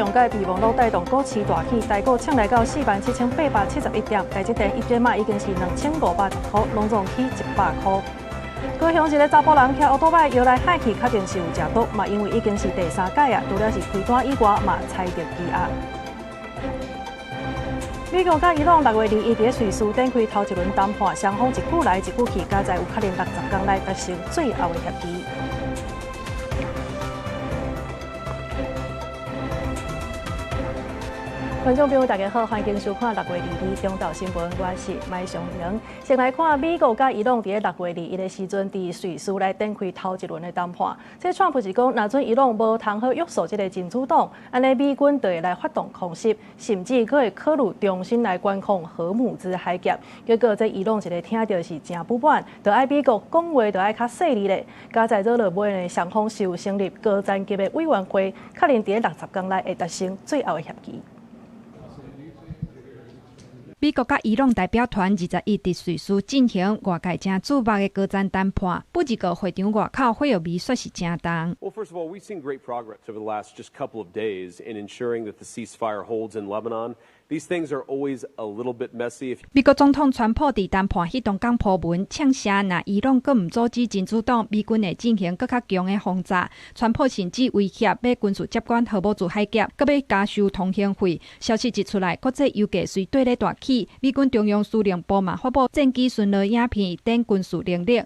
上蓋備忘錄帶動股市大起，台股衝來到47,871點，台積電一點嘛已經是2510塊，攏總起100塊。高雄一个查埔人騎烏多擺搖來海去，確定是有食毒，嘛因為已經是第三擺啊，除了是開單以外，嘛猜著欺壓。美國佮伊朗6月21佇瑞士展開頭一輪談判，雙方一句來一句去，佳哉有可能60天內達成最後的協議。觀眾朋友，大家好，歡迎收看6月22中晝新聞，我是麥尚瑩。先來看美國佮伊朗佇6月21的時陣，佇瑞士來展開頭一輪的談判。這川普是講，若準伊朗無通好約束這个真主黨，按呢美軍就會來發動空襲，甚至閣會考慮重新來管控荷姆茲海峽。結果這伊朗一个聽著是誠不滿，就愛美國講話就愛較細膩咧。佳哉惹落尾呢，雙方是有成立高層級的委員會，確認佇60天內會達成最後的協議。美國佮伊朗代表團21佇瑞士進行外界誠矚目的高層談判，不過會場外口火藥味煞是誠重。 Well, first of all, we've seen great progress over the last just couple of days in ensuring that the ceasefire holds in Lebanon. These things are always a little bit messy. 美國總統川普佇談判彼當工鋪文，嗆聲若伊朗閣毋阻止真主黨，美軍會進行閣較強的轟炸。川普甚至威脅欲軍事接管荷姆茲海峽，閣欲加收通行費。消息一出來，國際油價隨綴咧大起。美軍中央司令部嘛發布戰機巡邏影片等軍事能力。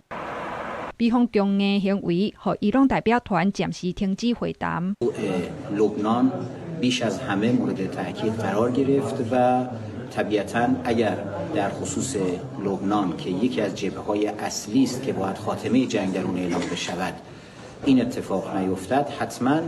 美方強硬行為，予伊朗代表團暫時停止會談。 بیش از همه مورد تاکید قرار گرفت و طبیعتا اگر در خصوص لبنان که یکی از جبهه های اصلی است که باید خاتمه جنگ در اون اعلام بشود این اتفاق نیفتد حتما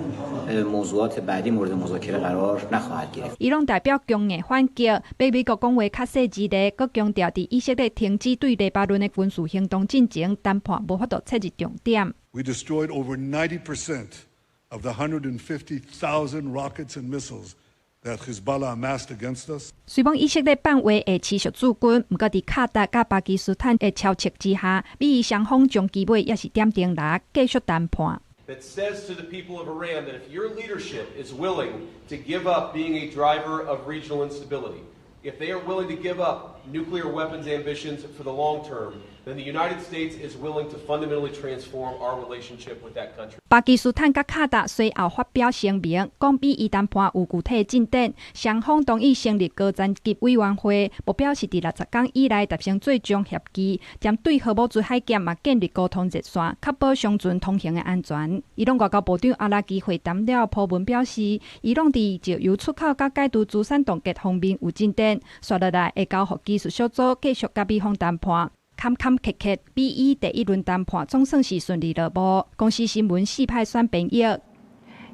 موضوعات بعدی مورد مذاکره قرار نخواهد گرفت。伊朗代表強硬反擊，欲美國講話較細緻咧，閣強調佇以色列停止對黎巴嫩的軍事行動進前，談判無法度切入重點。 We destroyed over 90% of the 150,000 rockets and missiles that Hezbollah amassed against us. 雖罔以色列放話會持續駐軍，毋過佇卡達佮巴基斯坦的敲策之下，美伊雙方終其尾也是點燈來繼續談判。 That says to the people of Iran that if your leadership is willing to give up being a driver of regional instability, if they are willing to give up nuclear weapons ambitions for the long term, then the United States is willing to fundamentally transform our relationship with that country. 巴基斯坦佮卡達隨後發表聲明，講美伊談判有具體進展，雙方同意成立高層級委員會，目標是佇60天以內達成最終協議，針對荷姆茲海峽嘛建立溝通熱線，確保商船通行的安全。伊朗外交部長阿拉基會談了鋪文表示，伊朗佇石油出口佮解除資產凍結方面有進展，紲落來會交予技術小組繼續佮美方談判。坎坎坷坷，美伊第一輪談判總算是順利落幕。公視新聞四派選編譯。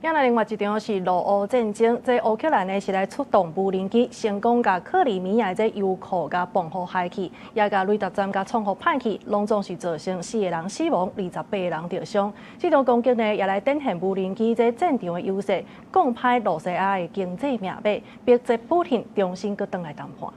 也來另外一場是俄烏戰爭，這烏克蘭呢是來出動無人機，成功共克里米亞這油庫共磅予害去，也共雷達站共創予歹去，攏總是造成四个人死亡，28个人著傷。這場攻擊呢，也來展現無人機這戰場的優勢，降歹露西亞的經濟命脈，逼這普廷重新閣轉來談判。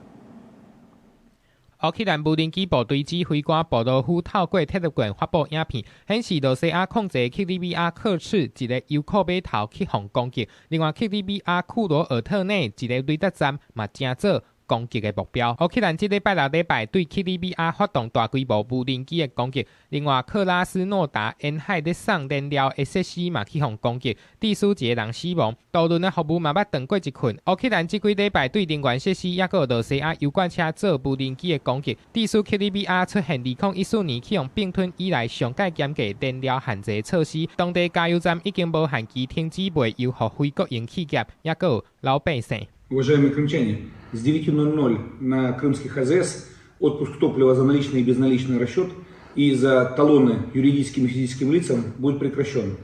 烏克蘭無人機部隊指揮官布羅夫透過鐵棍發布影片，顯示羅西亞控制克里米亞克赤一个油庫碼頭去予攻擊，另外克里米亞庫羅爾特內一个雷達站嘛成做攻擊的目標。烏克蘭這禮拜六禮拜對克里米亞發動大規模無人機的攻擊，另外克拉斯諾達沿海咧送燃料的設施嘛去予攻擊，致使一個人死亡。渡輪的服務嘛捌斷過一困。烏克蘭這幾禮拜對能源設施，抑閣有羅西亞油罐車做無人機的攻擊，致使克里米亞出現2014年去予併吞以來上蓋嚴格燃料限制措施，當地加油站已經無限期停止賣油予非國營企業，抑閣有老百姓。 Уважаемые крымчане, с 9:00 на крымских АЗС отпуск топлива за наличный и безналичный расчет и за талоны юридическим и физическим лицам будет прекращен.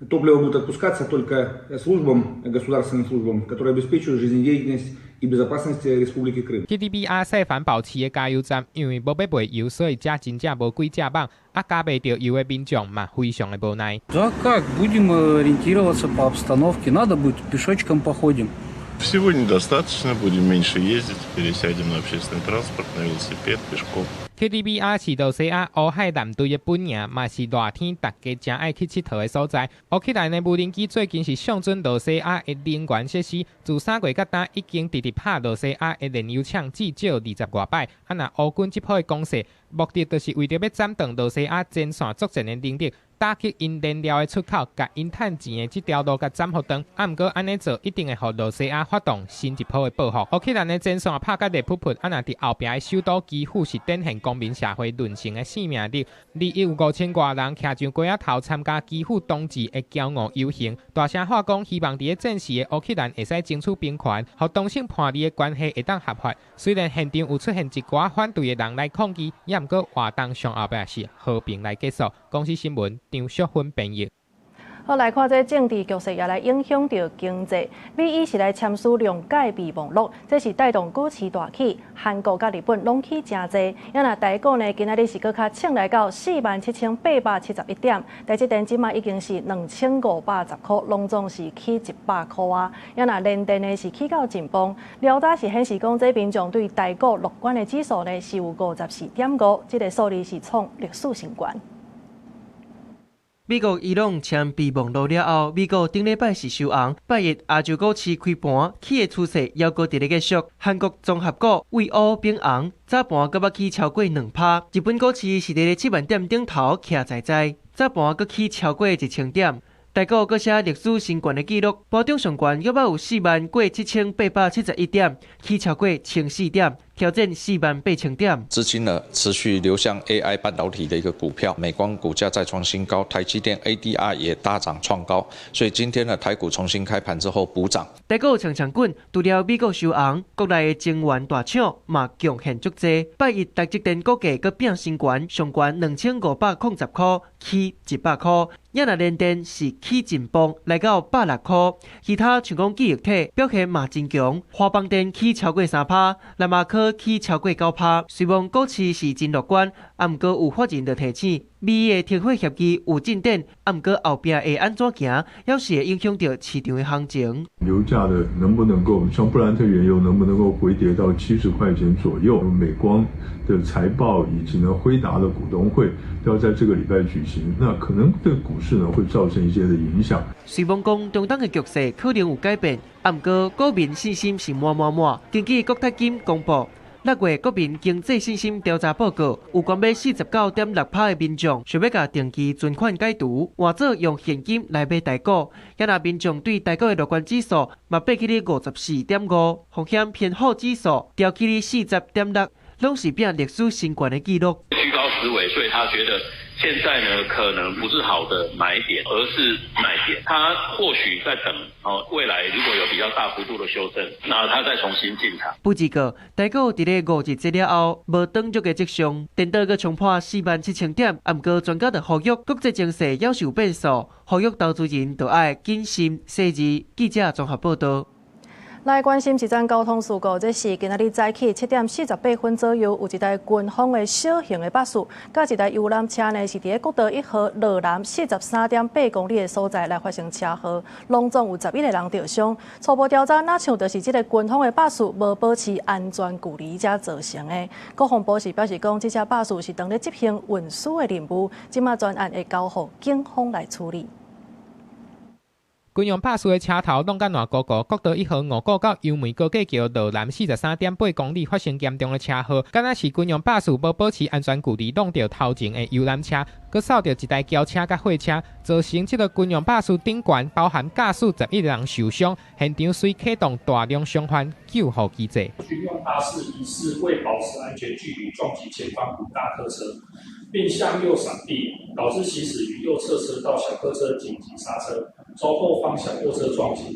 Топливо будет отпускаться только службам, государственным службам, которые обеспечивают жизнедеятельность и безопасность Республики Крым. 克里米亞塞凡堡市的加油站，因為無欲賣油，所以遮真正無幾隻蠓，啊，加袂著油的民眾嘛，非常的無奈。 Да как, будем ориентироваться по обстановке. Надо будет, пешочком походим. Всего недостаточно, будем меньше ездить, пересядем на общественный транспорт, на велосипед, пешком. 克里米亞是羅西亞烏海艦隊的本營，嘛是熱天大家誠愛去𨑨迌的所在。烏克蘭的無人機最近是相準羅西亞的能源設施，自3月到今已經直直拍羅西亞的煉油廠至少20外擺。啊，若烏軍這波的攻勢，目的就是為著欲斬斷羅西亞前線作戰的能力，打擊𪜶燃料的出口，共𪜶趁錢的這條路共斬予斷。啊，毋過按呢做，一定會予羅西亞發動新一波的報復。烏克蘭的前線拍甲熱噗噗，啊，若佇後壁的首都基輔是展現公民社會韌性的生命力。21有5000外人徛上街仔頭參加基輔冬至的驕傲遊行，大聲喊講希望佇咧戰時的烏克蘭會使爭取平權，予同性伴侶的關係會當合法。雖然現場有出現一寡反對的人來抗議，也毋過活動上後壁是和平來結束。公視新聞張淑芬編譯。好，來看這政治局勢也來影響著經濟。美伊是來簽署諒解備忘錄，這是帶動股市大起，韓國佮日本攏起誠濟。啊若台股呢，今仔日是閣較衝來到47,871點，台積電這馬已經是2510塊，攏總是起100塊啊。啊若聯電呢是起到真崩，調查是顯示講，這民眾對台股樂觀的指數呢是有54.5，這個數字是創歷史新高。美國伊朗簽備忘錄了後，美股頂禮拜是收紅，拜一亞洲股市開盤起的趨勢猶閣佇咧繼續。韓國綜合股為烏變紅，早盤閣捌起超過2%。日本股市是佇咧7萬點頂頭徛在在，早盤閣起超過1000點。台股閣寫歷史新懸的紀錄，盤中上懸閣捌有4萬過7871點，起超過1400點，挑戰4萬8千點。資金呢持續流向 AI 半導體的一個股票，美光股價再創新高，台積電 ADR 也大漲創高，所以今天呢台股重新開盤之後補漲。台股衝衝滾，除了美國收紅，國內的晶圓大廠嘛貢獻足濟。拜一台積電股價閣變新懸，上懸2510塊，起100塊。也若聯電是起一磅，來到106塊。其他像講記憶體表現嘛真強，華邦電起超過3%，聯發科起超過9%。雖然股市是真樂觀，啊，毋過有法人就提醒，美伊的停火協議有進展，啊，毋過後壁會按怎行，猶是會影響著市場的行情。油價的能不能夠，像布蘭特原油能不能夠回跌到70塊錢左右？美光的財報以及呢輝達的股東會都要在這個禮拜舉行，那可能對股市呢會造成一些的影響。雖罔講中東的局勢可能有改變，啊，毋過股民信心是滿滿滿。根據國泰金公布6月國民經濟信心調查報告，有關欲49.6%的民眾想欲共定期存款解除，換做用現金來買台股。也若民眾對台股的樂觀指數嘛爬起咧54.5，風險偏好指數調起咧40.6，攏是變歷史新懸的紀錄。居高思危，所以他覺得現在呢可能不是好的買點，而是賣點。他或許在等哦，未來如果有比較大幅度的修正，那他再重新進場。不過，台股佇咧5日節了後，無轉弱的跡象，顛倒閣衝破4萬7千點。啊，毋過專家就呼籲，國際情勢猶是有變數，呼籲投資人著愛謹慎細緻。記者綜合報道。來關心一則交通事故，這是今仔日早起7點48分左右，有一台軍方的小型的巴士，佮一台遊覽車呢，是佇咧國道1號羅南43.8公里的所在來發生車禍，攏總有11個人著傷。初步調查，若像就是這個軍方的巴士無保持安全距離才造成的。國防部是表示講，這車巴士是當咧執行運輸的任務，這馬專案會交予警方來處理。軍用巴士的車頭弄甲爛糊糊，國道1號五股到楊梅高架橋羅南43.8公里發生嚴重的車禍，敢若是軍用巴士無保持安全距離，弄著頭前的遊覽車，閣掃著一台轎車佮貨車，造成這個軍用巴士頂懸包含駕駛11人受傷，現場隨啟動大量傷患救護機制。軍用巴士疑似未保持安全距離撞擊前方五大客車，並向右閃避，導致行駛於右側車道小客車緊急剎車，遭後方小貨車撞擊。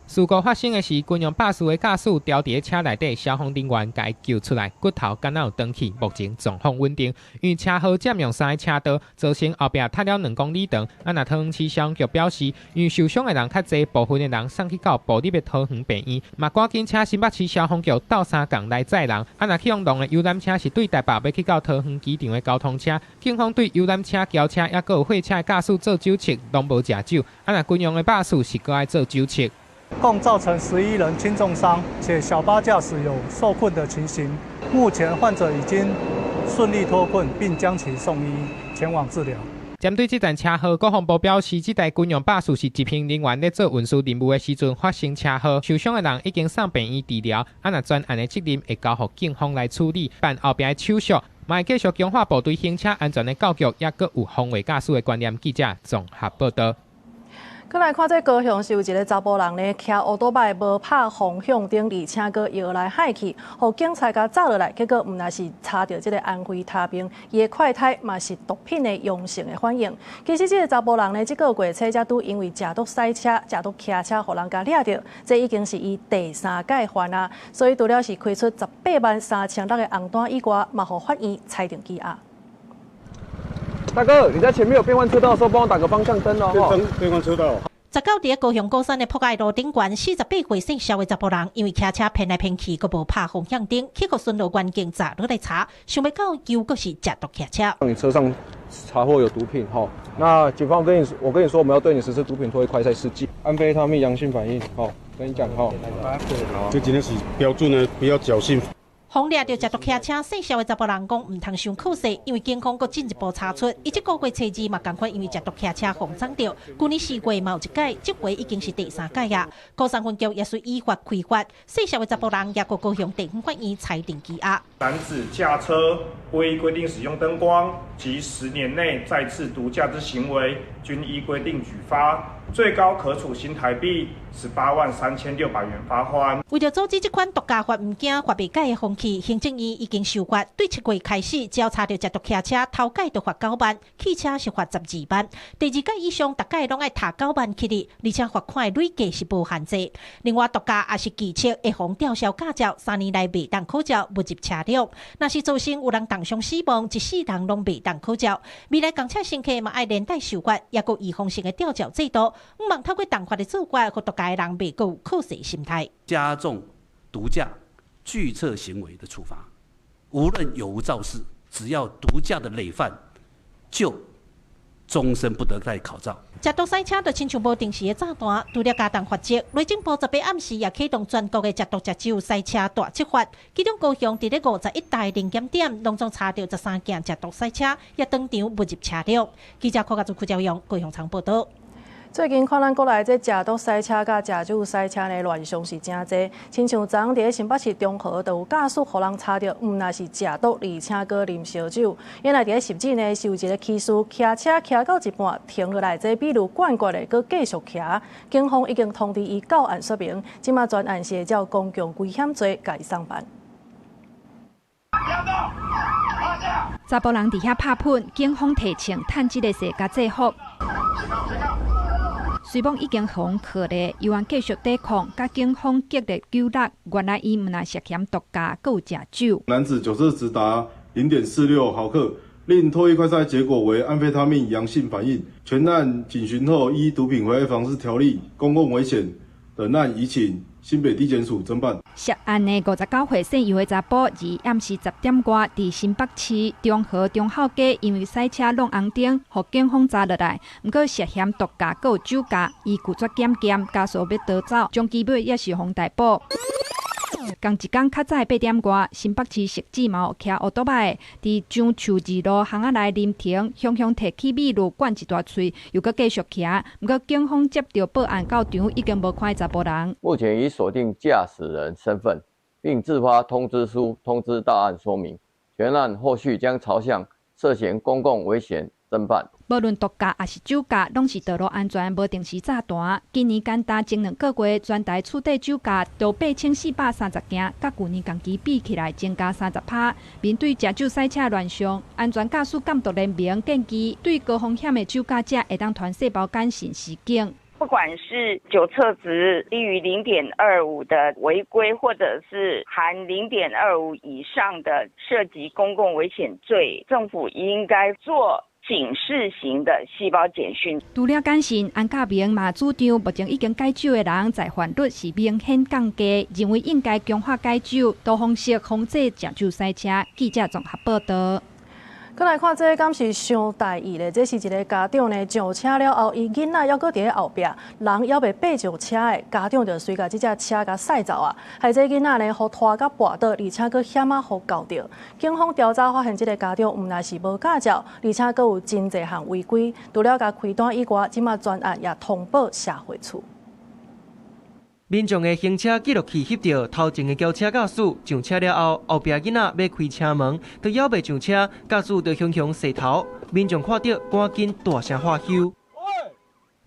事故發生的時，軍用巴士的駕駛牢佇咧車內底，消防人員共伊救出來，骨頭敢若有斷去，目前狀況穩定。因為車禍佔用三个車道，造成後壁塞了2公里長。啊，若桃園市消防局表示，因為受傷的人較濟，部分的人送去到部立的桃園病院，嘛趕緊請新北市消防局鬥相共來載人。啊，若去予撞的遊覽車是對台北欲去到桃園機場的交通車，警方對遊覽車、轎車抑閣有貨車的駕駛做酒測，攏無食酒。啊，若軍用的巴士是閣愛做酒測。共造成11人輕重傷，且小巴駕駛有受困的情形。目前患者已經順利脫困，並將其送醫前往治療。針對這場車禍，國防部表示，這台軍用巴士是執行人員咧做運輸任務的時陣發生車禍，受傷的人已經送病院治療。啊，若全案的責任會交予警方來處理，辦後壁的手續，嘛會繼續強化部隊行車安全的教育，抑閣有防衛駕駛的觀念。記者綜合報道。閣來看這高雄是有一个查埔人呢，騎歐多擺無拍方向燈，而且閣搖來幌去，予警察共抓落來，結果毋但是查著這个安非他命，伊的快篩嘛是毒品的陽性的反應。其實這个查埔人呢，這个月初才拄因為食毒賽車、食毒騎車，予人共掠著，這已經是伊第三擺犯啊。所以除了是開出18萬3600的紅單以外，嘛予法院裁定羈押。大哥，你在前面有變換車道的時候，幫我打個方向燈哦。變換車道。19佇咧高雄鼓山的博愛路頂懸，48歲姓蕭的查埔人，因為騎車騙來騙去，閣無拍方向燈，去予巡邏員警抓落來查，想袂到又閣是食毒騎車。你車上查獲有毒品，吼，那警方跟你，我跟你說，我們要對你實施毒品唾液快篩試劑，安非他命陽性反應，吼，跟你講，吼。這真的是標準的，不要僥倖。予掠著食毒騎車，姓蕭的查埔人講毋通傷可惜，因為警方閣進一步查出，伊這個月初二嘛仝款，因為食毒騎車予摠著，舊年4月嘛有一擺，這回已經是第三擺啊。鼓山分局也隨依法開罰，姓蕭的查埔人也閣高雄地方法院裁定羈押。男子駕車未依規定使用燈光及10年內再次毒駕之行為，均依規定舉發。最高可處新台幣183,600元罰鍰。為著阻止這款毒駕罰毋驚罰袂改的風氣，行政院已經修法，對7月開始，只要查著食毒騎車，頭擺就罰9萬，汽車是罰12萬。第二擺以上，逐擺攏愛踢9萬起哩，而且罰款的累計是無限制。另外，毒駕也是拒測會予吊銷駕照，3年內袂當考照，無入車輛。若是造成有人重傷死亡，一世人攏袂當考照。未來公車乘客嘛愛連帶受罰，抑閣預防性的吊照制度。毋望透過重罰的做法，予毒駕的人袂閣有可惜心態。加重毒駕拒測行為的處罰，無論有無肇事，只要毒駕的累犯，就終身不得再考照。食毒賽車就親像無定時的炸彈，除了加重罰則，內政部18暗時也啟動全國的食毒食酒賽車大執法。其中高雄佇咧51台臨檢點，攏總查著13件食毒賽車，也當場沒入車輛。記者柯家祖、柯朝陽高雄場報道。最近看咱國內這食毒賽車佮食酒賽車的亂象是誠濟，親像昨昏佇咧新北市中和，就有駕駛予人查著，毋但是食毒，而且閣啉燒酒。原來佇咧十指呢，是有一个騎士騎車騎到一半停落來，這比如灌灌的，閣繼續騎。警方已經通知伊到案說明，這馬全案是會照公共危險罪共伊送辦。查埔人佇遐拍噴，警方提槍趁這个勢共制服。雖罔已經予人銬咧，猶原繼續抵抗，佮警方激烈糾搦。原來伊毋但涉嫌毒駕，閣有食酒。男子酒測值達0.46毫克，另唾液快篩結果為安非他命陽性反應。全案警詢後，依毒品危害防制條例、公共危險等案移請新北地檢署偵辦。涉案的59歲姓游的查埔，佇暗時10點外，佇新北市中和忠孝街，因為賽車挵紅燈，予警方查落來。毋過涉嫌毒駕，閣有酒駕，伊拒絕檢驗，加速欲逃走，終其尾也是予逮捕。仝一工較早8點外，新北市汐止嘛有騎歐多擺，佇樟樹二路巷仔內臨停，雄雄提起米露灌一大喙，又閣繼續騎。毋過警方接著報案到場，已經無看見查埔人。目前已鎖定駕駛人身份，並制發通知書通知到案說明。全案後續將朝向涉嫌公共危險偵辦。無論毒駕抑是酒駕，攏是道路安全無定時炸彈。今年簡單前2個月，全台處理酒駕著8430件，佮舊年仝期比起來增加30%。面對食酒賽車亂象，安全駕駛監督聯盟建議，對高風險的酒駕者會當傳細胞簡訊示警。不管是酒測值低於0.25的違規，或者是含0.25以上的涉及公共危險罪，政府應該做警示型的細胞簡訊。除了簡訊，安教明嘛主張，目前已經戒酒的人再犯率是明顯降低，認為應該強化戒酒，多方式防止食酒賽車。記者綜合報道。閣來看這個敢是傷大意咧？這是一个家長呢上車了後，伊囡仔猶閣佇咧後壁，人猶未爬上車的，家長就隨共這隻車共駛走啊！害這囡仔呢，予拖甲跋倒，而且閣險仔予咬著。警方調查發現，這个家長毋但是無駕照，而且閣有真濟項違規。除了共開單以外，這馬全案也通報社會處。民眾的行車記錄器翕著頭前的轎車駕駛上車了後，後壁囡仔欲開車門，都猶未上車，駕駛就雄雄勢頭。民眾看著，趕緊大聲喝唏。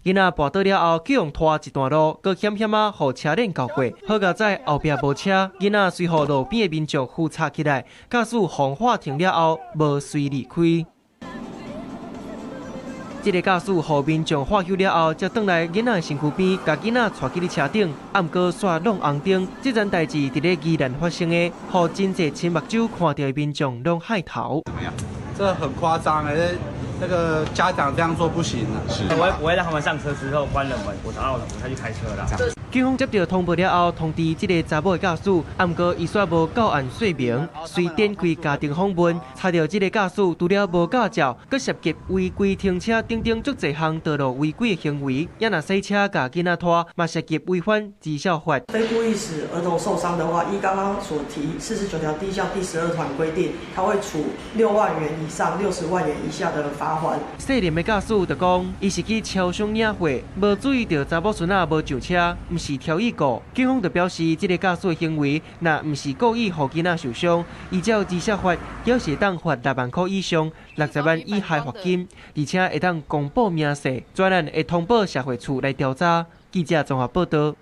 囡仔跋倒了後，去予拖一段路，閣險險仔予車輪轎過。好佳哉後壁無車，囡仔隨予路邊的民眾扶插起來，駕駛予喊停了後，無隨離開。這个駕駛予民眾喝唏了後，才轉來囡仔身軀邊，共囡仔帶去咧車頂，毋過煞攏紅燈。這件代誌佇咧宜蘭發生的，予真濟親目睭看著的民眾攏駭頭。這很誇張欸，那個家長這樣做不行啊。我會讓他們上車之後關了門，我然後我才去開車啦。警方接著通報了後，通知這个查某的駕駛，毋過伊煞無到案說明，隨展開家庭訪問，查著這个駕駛除了無駕照，閣涉及違規停車等等足濟項道路違規的行為，也若洗車共囡仔拖，嘛涉及違反兒少法。非故意使兒童受傷的話，依剛剛所提49條第一項第12款規定，他會處6萬元以上60萬元以下的罰鍰。細林的駕駛就講，伊是去超商領貨，無注意著查某孫仔無上車，毋是挑意過。警方就表示，這个駕駛的行為，若毋是故意予囡仔受傷，依照兒少法，猶是會當罰6萬箍以上60萬以下罰金，而且會當公布明細，專案會通報社會處來調查。記者綜合報導。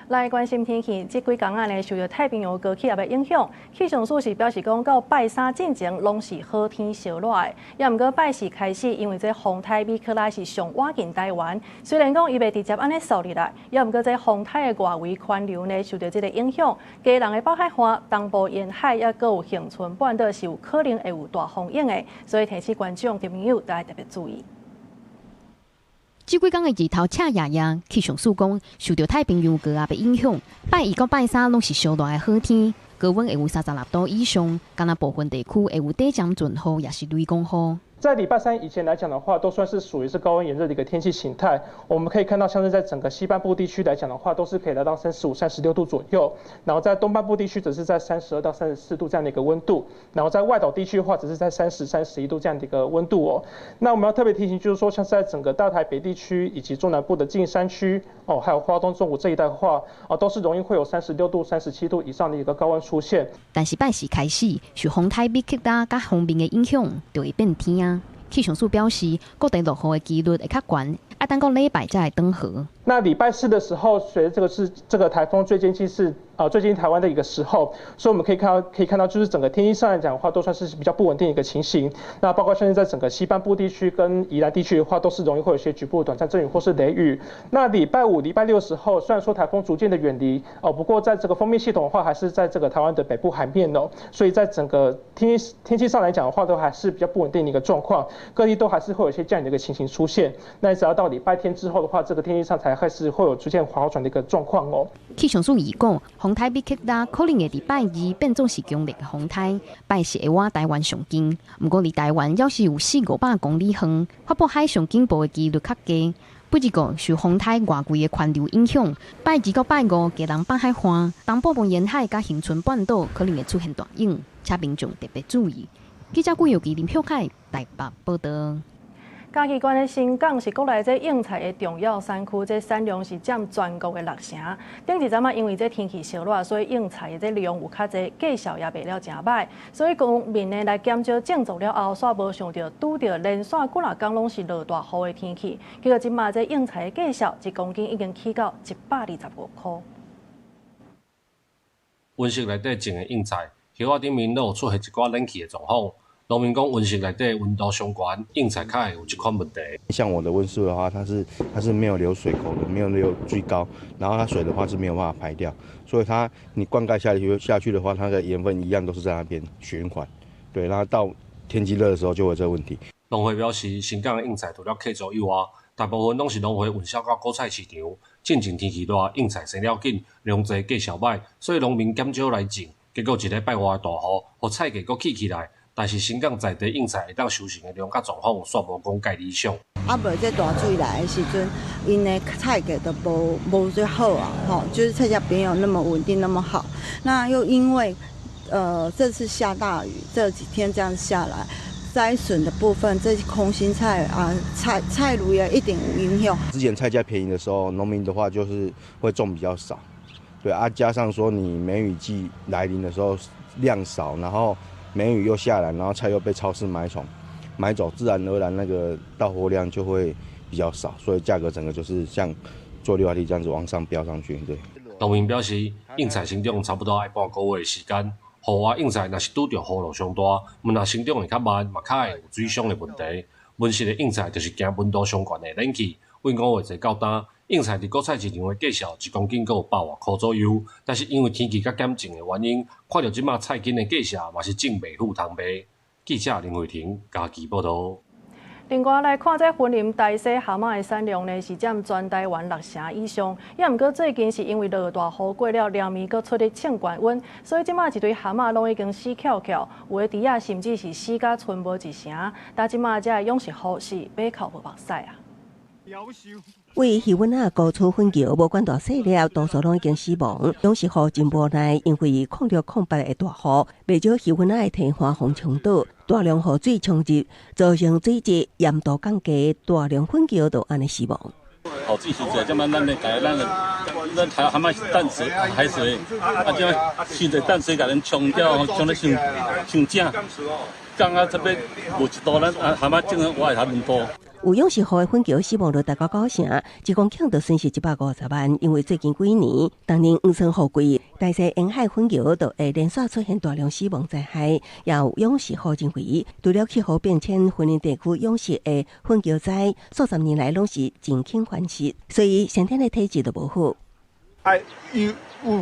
來關心天氣，這幾工仔呢，受著太平洋高氣壓的影響，氣象署是表示講，到拜三進前攏是好天燒熱的。也毋過拜四開始，因為這風颱米克拉是上倚近台灣，雖然講伊袂直接按呢掃入來，也毋過這風颱的外圍環流呢，受著這个影響，基隆的北海岸、東部沿海猶閣有恆春半島是有可能會有大風湧的，所以提醒觀眾朋友都愛特別注意。這幾工的日頭赤炎炎，氣象署講，受著太平洋高壓的影響，拜二到拜三攏是燒熱的好天，高溫會有36度以上，敢若部分地區會有短暫陣雨，抑是雷公雨。在禮拜三以前來講的話，都算是屬於是高溫炎熱的一個天氣形態。我們可以看到，像是在整個西半部地區來講的話，都是可以來到35、36度左右。然後在東半部地區，則是在32到34度這樣的一個溫度。然後在外島地區的話，則是在30、31度這樣的一個溫度哦。那我們要特別提醒，就是說，像是在整個大台北地區以及中南部的近山區哦，還有花東縱谷這一帶的話，哦，都是容易會有36度、37度以上的一個高溫出現。但是拜四開始，受風颱米克拉佮鋒面的影響，就會變天啊。氣象署表示，各地落雨的幾率會較懸，愛等到禮拜才會轉好。那禮拜四的時候，隨著這個是這個颱風最接近是最接近台灣的一個時候，所以我們可以看到，就是整個天氣上來講的話，都算是比較不穩定一個情形。那包括現在在整個西半部地區跟宜蘭地區的話，都是容易會有些局部短暫陣雨或是雷雨。那禮拜五、禮拜六的時候，雖然說颱風逐漸的遠離哦，不過在這個鋒面系統的話，還是在這個台灣的北部海面哦，所以在整個天氣上來講的話，都還是比較不穩定的一個狀況，各地都還是會有一些降雨的一個情形出現。那只要到禮拜天之後的話，這個天氣上才開始會有出現好轉的一個狀況哦。氣象署預告，風颱米克拉可能會佇拜二變做是強烈的風颱，拜四會倚台灣上近。毋過離台灣猶是有四五百公里遠，發布海上警報的幾率較低。不過受風颱外圍的環流影響，拜二到拜五，基隆北海岸、東部沿海佮恆春半島可能會出現大湧，請民眾特別注意。記者顧友記林秀凱台北報導。嘉義縣的伸港是國內這應菜的重要產區，這產量是佔全國的六成。頂一陣仔因為這天氣燒熱，所以應菜的這量有較濟，價數也賣了誠䆀。所以農民呢來減少種作了後，煞無想著拄著連紲幾若工攏是落大雨的天氣，結果這馬這應菜的價數一公斤已經起到125箍。溫室內底種的應菜，葉仔頂面攏有出現一寡冷氣的狀況。農民講，溫室內底溫度傷懸，應菜較會有這款問題。像我的溫室的話，它是沒有流水溝的，沒有流最高，然後它水的話是沒有辦法排掉，所以它你灌溉下去的話，它的鹽分一樣都是在那邊循環，對，然後到天氣熱的時候就會有這個問題。農會表示，伸港的應菜除了客座以外，大部分攏是農會運銷到果菜市場。進前天氣熱，應菜生了緊，量濟價數䆀，所以農民減少來種。結果一禮拜外的大雨，予菜價閣起起來。但是新港在地蕹菜會當收成的量佮狀況，煞無講蓋理想。啊，無這大水來的時陣，𪜶的菜價都無無最好啊，吼，就是菜價沒有那麼穩定那麼好。那又因為，這次下大雨，這幾天這樣下來，摘筍的部分，這些空心菜啊，菜爐也一定有影響。之前菜價便宜的時候，農民的話就是會種比較少，對啊，加上說你梅雨季來臨的時候量少，然後梅雨又下來，然後菜又被超市買走，自然而然那個到貨量就會比較少，所以價格整個就是像做溜滑梯這樣子往上飆上去。對。農民表示，蕹菜生長差不多愛半個月的時間，戶外蕹菜若是拄著雨落傷大，毋但生長會較慢，嘛較會有水傷的問題。溫室的蕹菜就是驚溫度傷懸會冷去。阮五月底到今，蕹菜佇果菜市場的價數一公斤閣有百外箍左右，但是因為天氣佮減種的原因，看著這馬菜根的價數嘛是種袂赴通賣。記者林慧婷嘉義報導。另外來看，這雲林大溪蛤蟆的產量呢，是佔全台灣六成以上。也毋過最近是因為落大雨過了，連綿閣出咧衝懸溫，所以這馬一堆蛤蟆攏已經死翹翹，有的豬仔甚至是死甲賰無一成。但這馬這養殖戶是欲哭無目屎啊！位於魚塭仔高處粉橋，無管大細粒，多數攏已經死亡。養殖戶真無奈，因為06、08的大雨，袂少魚塭仔的堤岸予沖倒，大量雨水衝入，造成水質鹽度降低，大量粉蕎就按呢死亡。雨水傷濟，這擺咱咧家咱咱蛤蟆是淡水海水，啊，這傷濟淡水共恁沖掉，沖得傷傷正，降啊這邊無一度，咱啊蛤蟆種我會較兩度。有養殖戶的粉蕎死亡率達到九成，一公頃就損失150萬。因為最近幾年，當年黃酸雨季，大西沿海粉蕎就會連續出現大量死亡災害。也有養殖戶認為，除了氣候變遷，雲林地區養殖的粉蕎災，數十年來攏是真輕繁殖，所以先天的體質就無好。愛與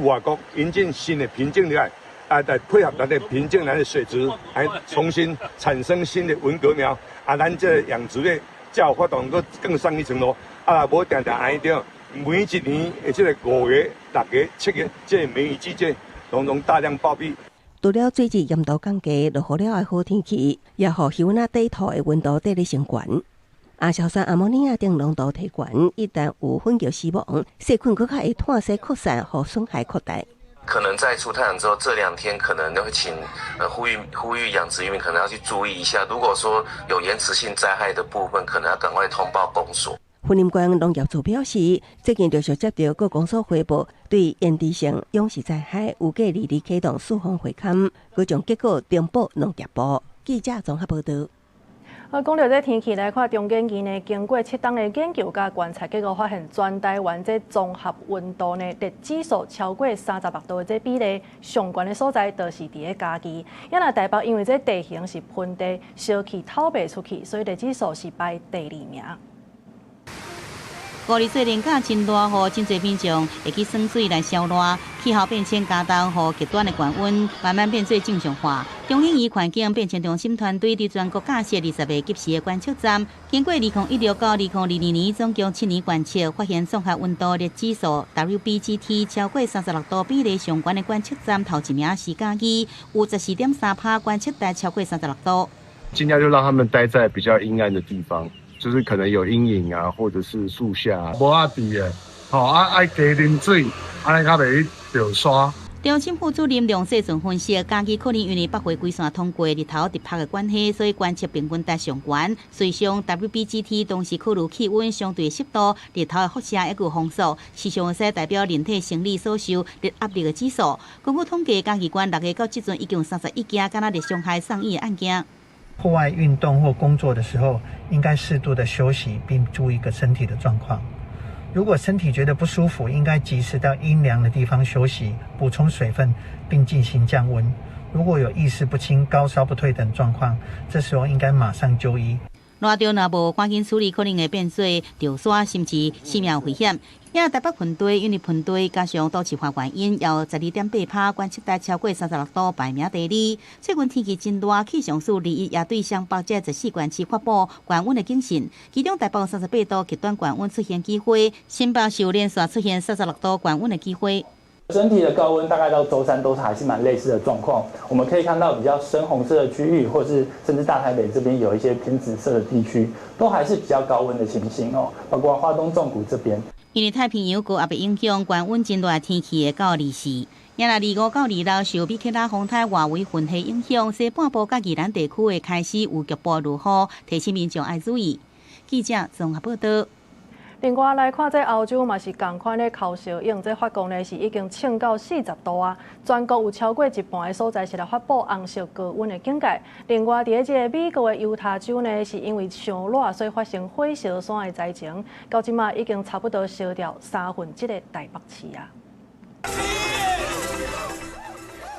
外國引進新的品種來，啊，來配合咱的品種，咱的水質，來重新產生新的文蛤苗，啊，咱這個養殖業才有法度閣更上一層樓。啊，若無定定按呢著，每一年的這個5月、6月、7月，這個梅雨季節，攏總大量暴斃。除了水質鹽度降低，落雨了的好天氣，也予魚塭仔底土的溫度綴咧升懸。亞硝酸、阿摩尼亞等濃度提懸，一旦有粉蕎死亡，細菌閣較會湠洗擴散，予損害擴大。可能在出太陽之後，這兩天可能都會請呼籲養殖漁民可能要去注意一下。如果說有延遲性災害的部分，可能要趕快通報公所。雲林縣農業處表示，最近陸續接到各公所回報，對延遲性養殖災害有計二日啟動四方會勘，閣將結果呈報農業部。記者綜合報導。啊，講著這天氣來看，中研院呢經過7冬的研究佮觀察，結果發現全台灣這綜合溫度呢熱指數超過36度的這比例，上懸的所在就是佇咧嘉義。也若台北因為這地形是盆地，燒氣透袂出去，所以熱指數是排第二名。五日做連假真熱雨，真濟民眾會去耍水來消熱。氣候變遷加重，予極端的高溫慢慢變做正常化。中研院環境變遷中心團隊佇全國架設20個即時的觀測站，經過2016到2022年總共7年觀測，發現綜合溫度熱指數 WBGT 超過36度比例上懸的觀測站，頭一名是嘉義，有14.3%觀測值超過36度。盡量就讓他們待在比較陰暗的地方。就是可能有陰影啊，或者是樹下。無壓佇的，吼啊愛加啉水，按呢較袂去著沙。中心副主任梁世順分析，嘉義可能因為北回歸線通過日頭直曝的關係，所以觀測平均值上懸。隨上 WBGT 同時考慮氣溫相對濕度、日頭的輻射以及風速，時常會使代表人體生理所受熱壓力的指數。根據統計，嘉義縣6月到這陣已經有31件敢若熱傷害送醫的案件。戶外運動或工作的時候，應該適度的休息，並注意個身體的狀況。如果身體覺得不舒服，應該及時到陰涼的地方休息，補充水分，並進行降溫。如果有意識不清、高燒不退等狀況，這時候應該馬上就醫。熱著若無趕緊處理，可能會變做著沙，甚至生命危險。也台北盆地因為盆地加上都市化原因，有12.8%觀測值超過36度，排名第二。最近天氣真熱，氣象署21也對雙北這14縣市發布高溫的警訊，其中台北38度極端高溫出現機會，新北市連續出現36度高溫的機會。整體的高溫大概到週三都還是蠻類似的狀況。我們可以看到比較深紅色的區域，或是甚至大台北這邊有一些偏紫色的地區，都還是比較高溫的情形哦。包括花東縱谷這邊。因為太平洋高壓的影響，高溫真熱天氣會到24。也若25到26受美克拉風颱外圍雲系影響，西半部佮宜蘭地區會開始有局部落雨，提醒民眾愛注意。記者綜合報道。另外來看，這歐洲嘛是仝款咧烤燒湧，這法國呢是已經衝到40度啊！全國有超過一半的所在是來發布紅色高溫的警戒。另外，佇咧這个美國的猶他州呢，是因為傷熱，所以發生火燒山的災情，到這馬已經差不多燒掉1/3的台北市啊。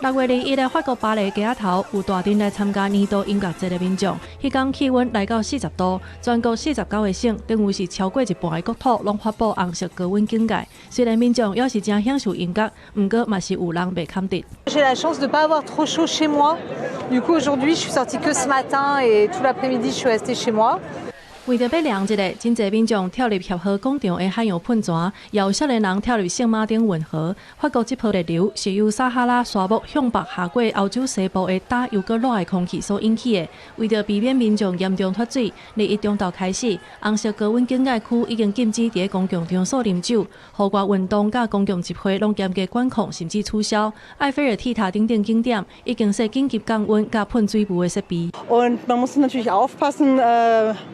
6月21日，法國巴黎街仔頭有大陣來參加年度音樂節的民眾，彼工氣溫來到40度，全國49個省，等於是超過一半的國土，攏發布紅色高溫警戒。雖然民眾猶是誠享受音樂，毋過嘛是有人袂堪得。 J'ai la chance de pas avoir trop chaud chez moi. Du coup, aujourd'hui, je suis sortie que ce matin et tout l'après-midi, je suis restée chez moi. 為著欲涼一下，真濟民眾跳入協和廣場的海洋噴泉，也有少年人跳入聖馬丁運河。法國這波熱流是由撒哈拉沙漠向北下過歐洲西部的焦又閣熱的空氣所引起的。為著避免民眾嚴重脫水，21中晝開始，紅色高溫警戒區已經禁止佇公共場所啉酒、戶外運動佮公共集會攏嚴格管控，甚至取消。埃菲爾鐵塔等等景點已經設緊急降溫佮噴水霧的設備。 Und man muss natürlich aufpassen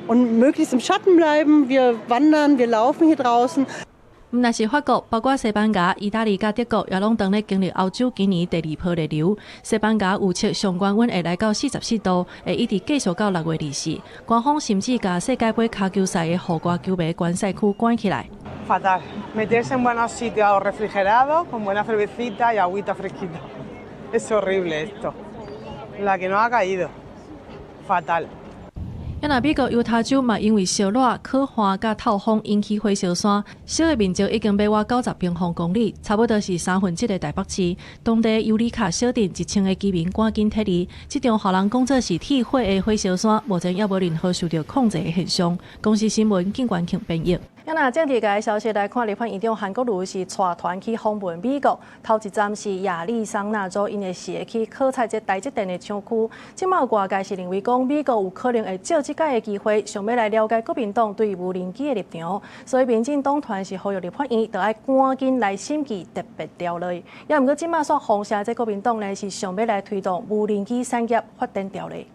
und möglichst im Schatten bleiben. Wir wandern, wir laufen hier draußen. 毋但是法國，包括西班牙、意大利佮德國，也攏當咧經歷歐洲今年第二波熱流。西班牙預測上懸溫會來到44度，會一直繼續到6月24。官方甚至共世界盃跤球賽的戶外球迷觀賽區關起來。 Fatal. Meterse en buenos sitios refrigerados, con buena cervecita y agüita fresquita. Es horrible esto. La que nos ha caído. Fatal. 啊若美國猶他州嘛，因為燒熱、洘旱佮透風引起火燒山，燒的面積已經欲倚90平方公里，差不多是1/3的台北市。當地尤里卡小鎮1000个居民趕緊撤離。這場予人講做是鐵火的火燒山，目前猶無任何受著控制的現象。公視新聞警官慶編譯。啊若政治界的消息來看，立法院長韓國瑜是帶團去訪問美國，頭一站是亞利桑那州，𪜶是會去考察這台積電的廠區。這馬外界是認為講，美國有可能會藉這擺的機會，想欲來了解國民黨對無人機的立場，所以民進黨團是呼籲立法院著愛趕緊來審議特別條例。也毋過這馬煞風聲，這國民黨呢是想欲來推動無人機產業發展條例。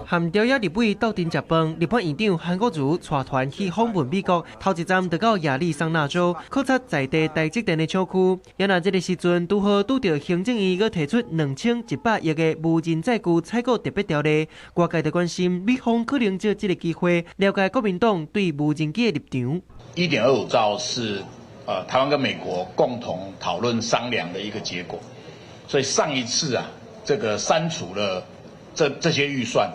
和朝野立委鬥陣食飯，立法院長韓國瑜帶團去訪問美國，頭一站就到亞利桑那州考察在地台積電的廠區。也若這个時陣，拄好拄著行政院閣提出2100億的無人載具採購特別條例，外界就關心美方可能藉這个機會了解國民黨對無人機的立場。 1.25兆是台灣跟美國共同討論商量的一個結果，所以上一次啊，這個刪除了這些預算，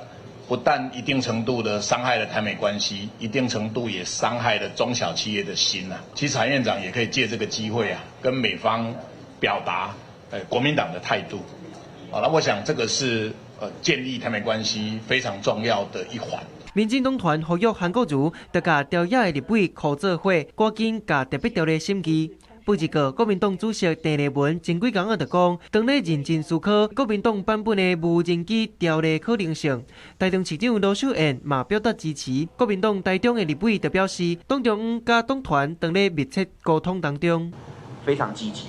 不但一定程度的傷害了台美關係，一定程度也傷害了中小企業的心啊。其實韓院長也可以借這個機會啊，跟美方表達國民黨的態度。好，那我想這個是建立台美關係非常重要的一環。民進黨團呼籲韓國瑜，著佮朝野的立委箍做伙，趕緊共特別條例審議。不過，國民黨主席鄭麗文前幾工仔就講，當咧認真思考國民黨版本的無人機條例可能性。台中市長盧秀燕嘛表達支持。國民黨台中的立委就表示，黨中央佮黨團當咧密切溝通當中，非常積極，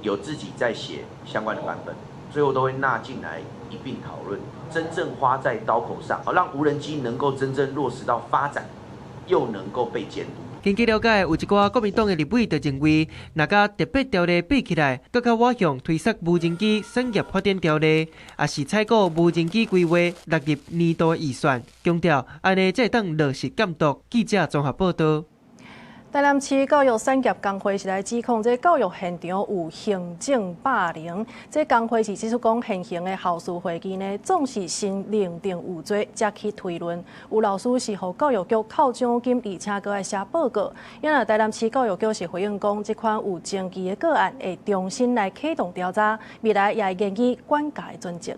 有自己在寫相關的版本，最後都會納進來一併討論，真正花在刀口上，讓無人機能夠真正落實到發展，又能夠被監督。根據了解，有一寡國民黨的立委就認為，若佮特別條例比起來，閣較倚向推捒無人機產業發展條例，抑是採購無人機規劃納入年度預算，強調按呢才會當落實監督。記者綜合報道。台南市教育產業工會是來指控這教育現場有行政霸凌。這工會是指出講，現行的校事會議呢，總是先認定有罪，才去推論。有老師是予教育局扣獎金，而且閣愛寫報告。因為台南市教育局是回應講，這款有證據的個案會重新來啟動調查，未來也會研議管教的準則。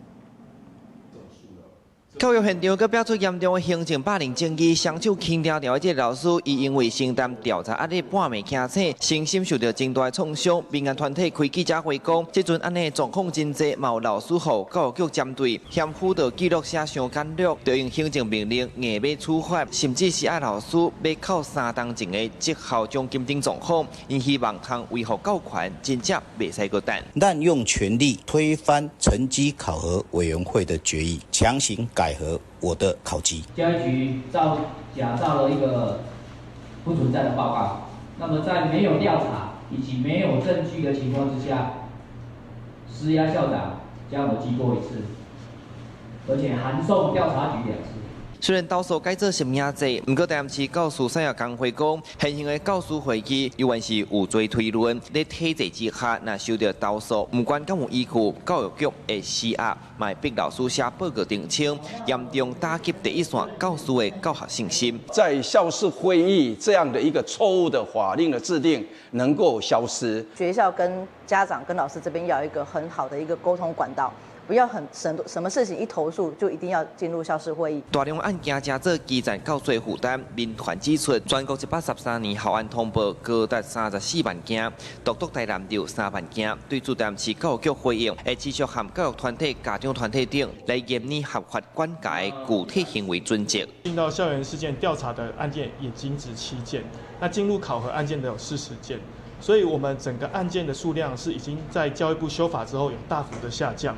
教育現場閣爆出嚴重的行政霸凌爭議，雙手輕條條的這个老師，伊因為承擔調查壓力，半暝驚醒，身心受著真大的創傷。民間團體開記者會講，這陣按呢狀況真濟，嘛有老師予教育局針對，嫌輔導記錄寫傷簡略，就用行政命令硬欲處罰，甚至是愛老師欲扣三冬前的績效獎金等狀況。𪜶希望通維護教權，真正袂使閣等。濫用權力推翻成績考核委員會的決議，強行改核我的考績。教育局造假造了一個不存在的報告，那麼在沒有調查以及沒有證據的情況之下，施壓校長將我記過一次，而且函送調查局兩次。雖然投訴改做實名制，毋過台南市教師產業工會講，現行的教師會議猶原是有罪推論。佇體制之下，若收著投訴，毋管敢有依據，教育局會施壓，嘛會逼老師寫報告澄清，嚴重打擊第一線教師的教學信心。在校事會議這樣的一個錯誤的法令的制定能夠消失，學校跟家長跟老師這邊要有一個很好的一個溝通管道。不要很什什麼事情一投訴就一定要進入校事會議。大量案件成做基層教師負擔，民團指出，全國113年校案通報高達34萬件，獨獨台南就3萬件。對此，台南市教育局回應，會持續和教育團體、家長團體等來研擬合法管教的具體行為準則。進到校園事件調查的案件也僅止7件，那進入考核案件的有40件，所以我們整個案件的數量是已經在教育部修法之後有大幅的下降。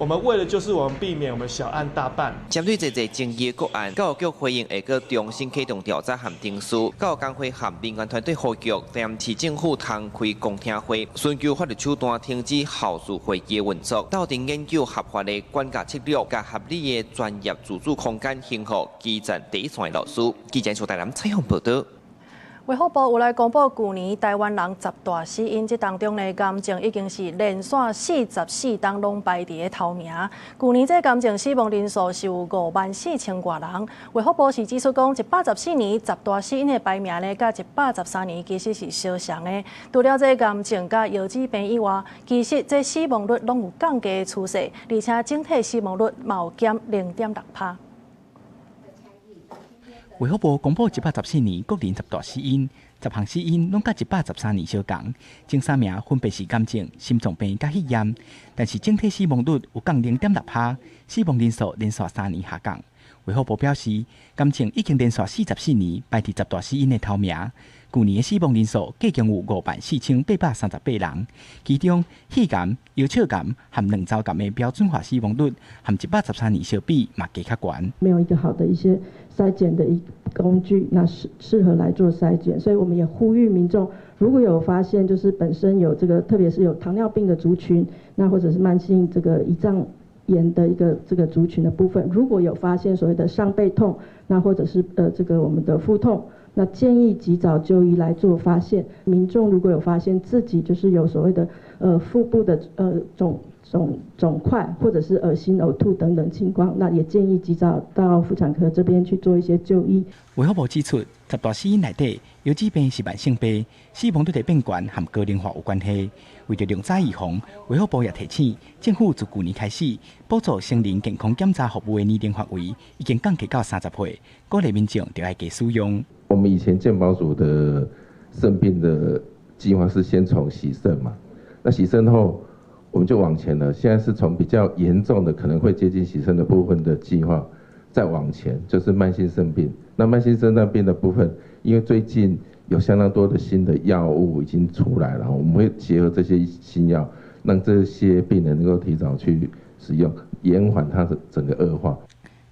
我們為的就是我們避免我們小案大辦。針對這個爭議個案，教育局回應會閣重新啟動調查和程序。教育工會和民間團體呼籲，台南市政府通開公聽會，尋求法律手段停止校事會議運作，鬥陣研究合法的管教策略，佮合理的專業自主空間，還予基層第一線的老師。記者蘇台南採訪報導。衛福部有來公布，舊年台灣人十大死因，這當中呢，癌症已經是連續44冬攏排佇咧頭名。舊年這癌症死亡人數是有5萬4千外人。衛福部是指出講，114年十大死因的排名呢，佮113年其實是相像的。除了這癌症佮腰子病以外，其實這死亡率攏有降低的趨勢，而且整體死亡率嘛有減0.6%。衛福部公布114年國人十大死因，10項死因攏佮113年相仝，前三名分別是癌症、心臟病佮肺炎，但是整體死亡率有降0.6%，死亡人數連續3年下降。衛福部表示，癌症已經連續44年排佇十大死因的頭名。舊年的死亡人數計共有54,838人，其中肺癌、腰腸癌和卵巢癌的標準化死亡率，和113年相比嘛加較懸。沒有一個好的一些篩檢的一工具，那適合來做篩檢，所以我們也呼籲民眾，如果有發現就是本身有這個，特別是有糖尿病的族群，那或者是慢性這個胰臟炎的一個這個族群的部分，如果有發現所謂的上背痛，那或者是這個我們的腹痛，那建議及早就醫來做發現。民眾如果有發現自己就是有所謂的腹部的腫塊，或者是噁心、嘔吐等等情況，那也建議及早到婦產科這邊去做一些就醫。衛福部指出，十大死因內底，腰子病是慢性病，死亡率的變懸和高齡化有關係。為著量早預防，衛福部也提醒政府自舊年開始補助成人健康檢查服務的年齡範圍已經降低到30歲，鼓勵民眾著愛加使用。我們以前健保署的腎病的計劃是先從洗腎嘛，那洗腎後我們就往前了。現在是從比較嚴重的可能會接近洗腎的部分的計劃再往前，就是慢性腎病。那慢性腎臟病的部分，因為最近有相當多的新的藥物已經出來了，我們會結合這些新藥，讓這些病人能夠提早去使用，延緩它的整個惡化。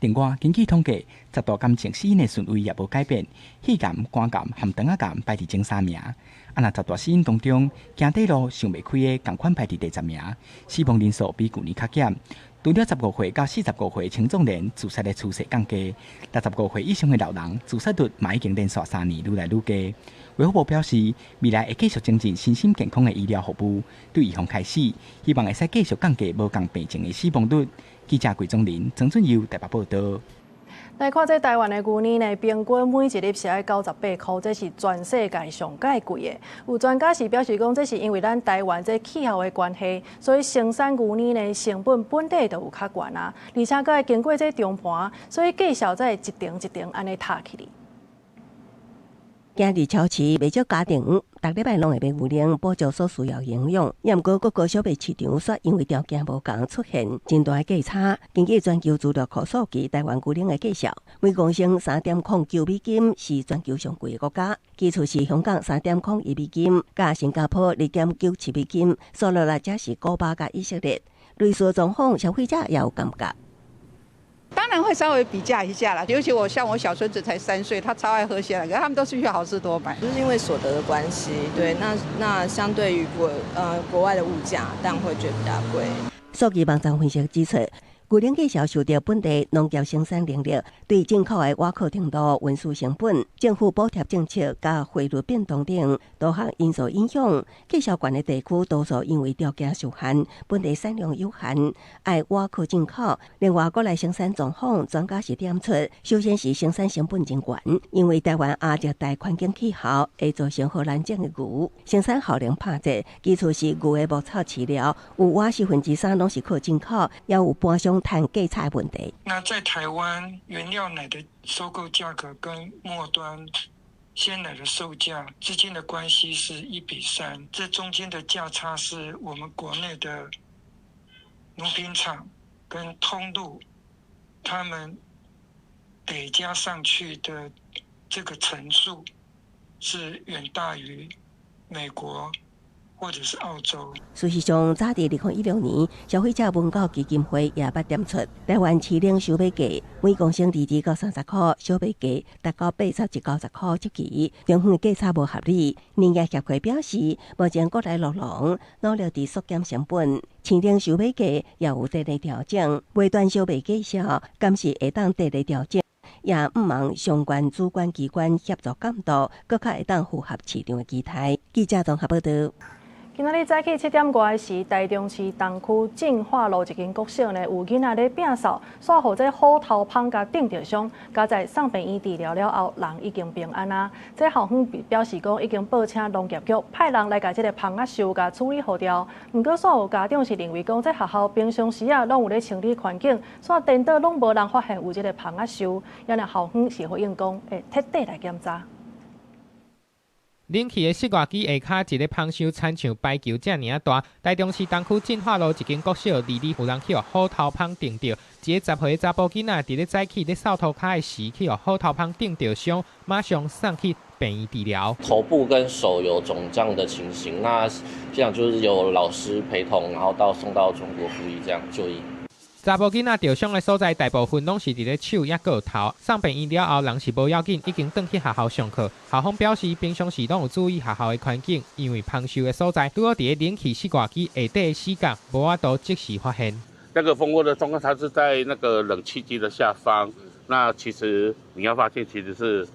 另外，根據統計，十大癌症死因的順位也無改變，肺癌、肝癌和腸仔癌排佇前三名。啊，若十大死因當中，行短路想袂開的仝款排佇第10名，死亡人數比舊年較減。除了15歲到45歲青壯年自殺的趨勢降低，65歲以上的老人自殺率嘛已經連續3年愈來愈低。衛福部表示，未來會繼續精進身心健康的醫療服務，對預防開始，希望會使繼續降低無仝病症的死亡率。記者桂宗林、曾俊佑台北報導。來看這台灣的牛奶呢，平均每一粒是愛98箍，這是全世界上蓋貴的。有專家是表示講，這是因為咱台灣這氣候的關係，所以生產牛奶呢成本本底就有較懸啊，而且閣會經過這中盤，所以價數才會一層一層按呢塔起來。行佇超市，袂少家庭逐禮拜攏會買牛奶補充所需要營養。也毋過各個小賣市場卻因為條件無仝出現真大的價差。根據全球資料庫數據，台灣牛奶的價數每公升3.09美金是全球上貴的國家，其次是香港3.01美金，佮新加坡2.97美金，數落來才是古巴佮以色列。類似狀況，消費者也有感覺。當然會稍微比價一下啦，尤其我像我小孫子才3歲，他超愛喝鮮奶，可他們都是去好市多買。就是因為所得的關係，對，那相對於國外的物價，當然會覺得比較貴。數據網站分析指出，牛奶價數受著本地農業生產能力、對進口的倚靠程度、運輸成本、政府補貼政策佮匯率變動等多項因素影響。價數懸的地區多數因為條件受限，本地產量有限，愛倚靠進口。另外，國內生產狀況，專家是點出，首先是生產成本真懸，因為台灣亞熱帶環境氣候會造成荷蘭種的牛生產效能拍折。其次是牛的牧草飼料有倚3/4攏是靠進口，也有盤商趁價差問題。那在台灣，原料奶的收購價格跟末端鮮奶的售價之間的關係是1比3，這中間的價差是我們國內的乳品廠跟通路，他們累加上去的這個層數是遠大於美國或者是澳洲。事實上，早佇2016年，消費者文教基金會也捌點出，台灣飼奶收買價每公升20到30箍，小賣價達到81、90箍之間，中遠價差無合理。農業協會表示，目前國內酪農努力佇縮減成本，飼奶收買價也有佇咧調整，尾端小賣價數敢是會當佇咧調整，也毋望相關主管機關協助監督，閣較會當符合市場的期待。記者綜合報導。今仔日早起7點外時，台中市東區進化路一間國小呢，有囡仔咧摒掃，煞予這虎頭蜂共叮著傷，佳哉送病院治療了後，人已經平安啊。這校方表示講，已經報請農業局派人來共這个蜂仔獸共處理予掉。毋過，煞有家長是認為講，這學校平常時啊，攏有咧清理環境，煞顛倒攏無人發現有這个蜂仔獸，因爾校方是回應講，會徹底來檢查。冷氣的室外機下跤，一个蜂箱親像排球遮爾大。台中市東區進化路一間國小，二二有人去予虎頭蜂叮著，一个10歲的查埔囡仔，佇咧早起咧掃塗跤的時，去予虎頭蜂叮著傷，馬上送去病院治療。頭部跟手有腫脹的情形，那現場就是有老師陪同，然後到送到中國附醫這樣就醫。查埔囡仔著傷的所在，大部分攏是佇咧手抑閣有頭。送病院了後，人是無要緊，已經轉去學校上課。校方表示，平常時攏有注意學校的環境，因為蜂獸的所在拄好佇咧冷氣室外機下底的死角，無法度即時發現。那個蜂窩的狀況，它是在那個冷氣機的下方。那其實你要發現，其實是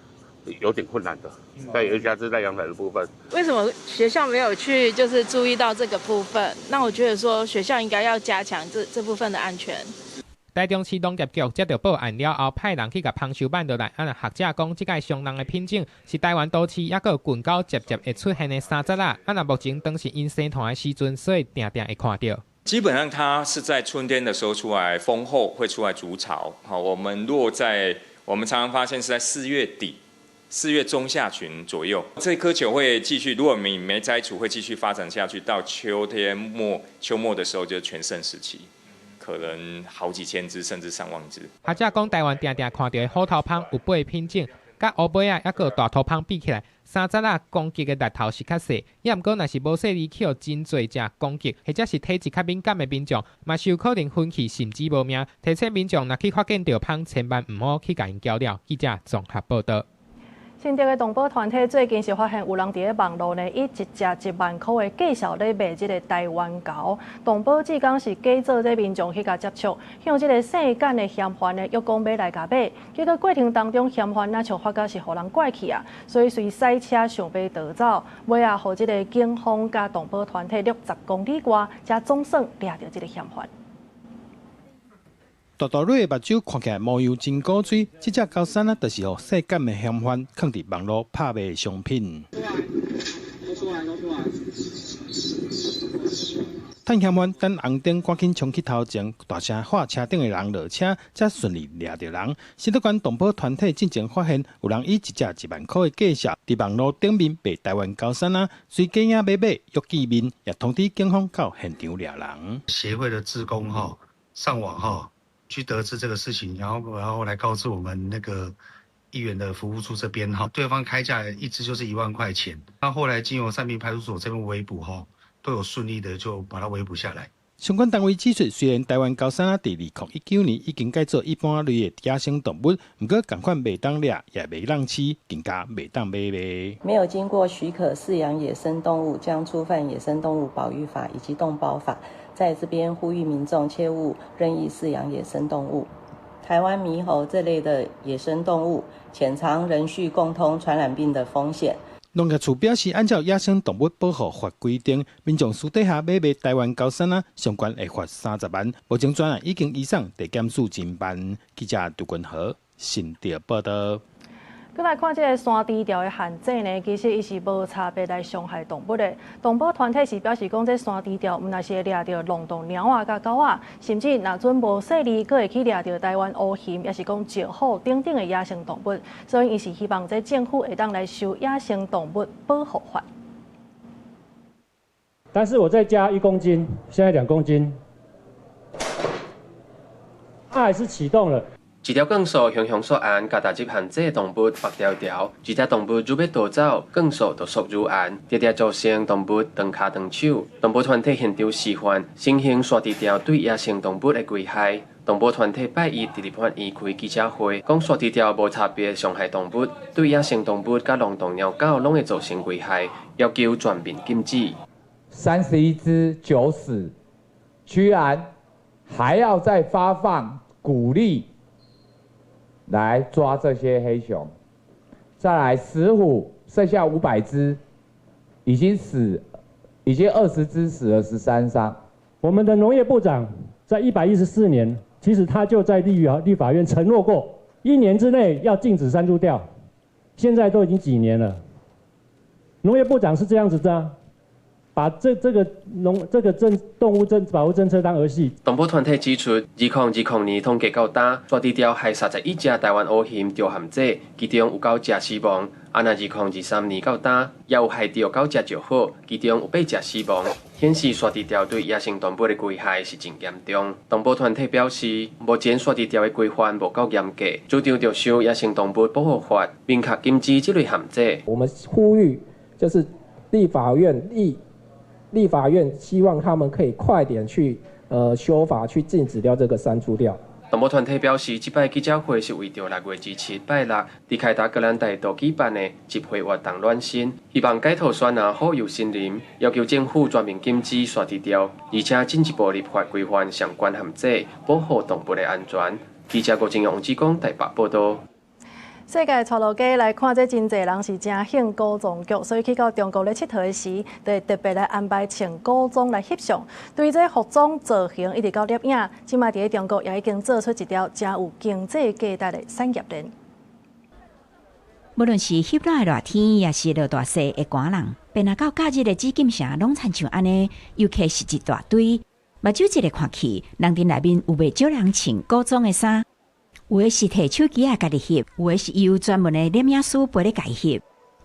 有點困難的，在尤其是在陽台的部分。為什麼學校沒有去就是注意到這個部分？那我覺得說學校應該要加強這部分的安全。台中市農業局接到報案了後，派人去共蜂獸挽落來。啊，學者講，這个傷人的品種是台灣都市抑閣近郊捷捷會出現的三節仔。啊，若目前當是𪜶生團的時陣，所以定定會看著。基本上它是在春天的時候出來，蜂後會出來築巢。好，我們落在我們常常發現是在4月底。4月中下旬左右，這顆球會繼續。如果你沒摘除，會繼續發展下去，到秋天末、秋末的時候，就是全盛時期，可能好幾千隻，甚至上萬隻。學者講，台灣定定看著的虎頭蜂有八个品種，佮烏尾仔抑閣大頭蜂比起來，三節仔攻擊的力頭是較細。抑毋過，若是無細膩去予真濟隻攻擊，或者是體質較敏感的民眾，嘛是有可能昏去，甚至無命。提醒民眾，若去發現著蜂，千萬毋好去共𪜶攪擾。記者綜合報導。新竹的動保團體最近是發現有人佇咧網路呢，以一隻1萬箍的價數咧賣這个台灣猴。動保志工是假做這民眾去共接觸，向這個姓簡的嫌犯呢，約講欲來共買，結果過程當中嫌犯若像發覺是予人拐去啊，所以隨駛車想欲逃走，尾仔予這个警方佮動保團體掠10公里外，才總算掠著這个嫌犯。大大蕊的目睭看起來模樣真古錐，這隻高山啊，就是予世界的嫌犯囥佇網路拍賣的商品。趁嫌犯等紅燈，趕緊衝去頭前，大聲喊車頂的人落車，才順利掠著人。新竹縣動保團體進前發現，有人以一隻1萬箍的價數，佇網路頂面賣台灣高山啊，隨假影買買約見面，也通知警方到現場掠人。協會的志工哈上網哈去得知這個事情，然後來告知我們那個議員的服務處這邊哈，對方開價一隻就是1萬塊錢。那後來經由三民派出所這邊圍捕哈。都有順利的就把它圍捕下來。相關單位指出，雖然台灣高山啊，佇2019年已經改做一般類的野生動物，毋過仝款袂當掠，也袂當飼，更加袂當買賣。沒有經過許可飼養野生動物，將觸犯野生動物保育法以及動保法。在這邊呼籲民眾切勿任意飼養野生動物。台灣獼猴這類的野生動物，潛藏人畜共通傳染病的風險。農業處表示，按照野生動物保護法規定，民眾私底下買賣台灣高山啊，上懸會罰30萬。目前專案已經移送地檢署偵辦。記者杜君豪新竹報道。閣來看這个山豬釣的陷阱呢，其實伊是無差別來傷害動物的。動保團體是表示講，這山豬釣毋但是會掠著浪蕩貓仔佮狗仔，甚至若準無細膩，閣會去掠著台灣烏熊，抑是講石虎等等的野生動物。所以，伊是希望這政府會當來修野生動物保護法。但是我再加1公斤，現在2公斤，它還是啟動了。一條鋼索雄雄索岸，共踏入限制動物縛牢牢。一隻動物欲欲逃走，鋼索就縮愈絚，直直造成動物斷跤斷手。動保團體現場示範新型山豬釣對野生動物的危害。動保團體拜一佇立法院開記者會，講山豬釣無差別傷害動物，對野生動物佮浪蕩貓狗攏會造成危害，要求全面禁止。31隻9死，居然還要再發放鼓勵。來抓這些黑熊，再來石虎剩下500隻，已經20隻死了13傷。我們的農業部長在114年，其實他就在立法院承諾過，1年之內要禁止山豬釣，現在都已經幾年了。農業部長是這樣子的啊。把這個動物保護政策當兒戲。動保團體指出，2020年統計到今，山豬釣害31隻台灣烏熊著陷阱，其中有9隻死亡。啊，若2023年到今，也有害著9隻石虎，其中有8隻死亡，顯示山豬釣對野生動物的危害是真嚴重。動保團體表示，目前山豬釣的規範無夠嚴格，主張著修野生動物保護法，明確禁止這類陷阱。我們呼籲，就是立法院立法院希望他們可以快點去修法，去禁止掉這個山豬釣。動保團體表示，這擺記者會是為著6月27拜六佇開達格蘭大道舉辦的集會活動暖身，希望解套酸啊保佑森林，要求政府全面禁止山豬釣，而且進一步立法規範相關限制，保護動物的安全。記者郭正陽、王志剛台北報道。世界带落街来看，這真濟人是真興古裝劇，所以去到中國咧𨑨迌的時，就會特別來安排穿古裝來翕相。對這服裝造型一直到攝影，這馬佇咧中國也已經做出一條誠有經濟價值的產業鏈。無論是翕熱的熱天，抑是落大雪的寒冷，便若到假日的紫禁城，攏親像按呢，遊客是一大堆。目睭一个看去，人陣內面有袂少人穿古裝的衫。有的是提手機仔家己翕，有的是由專門的攝影師陪咧共翕。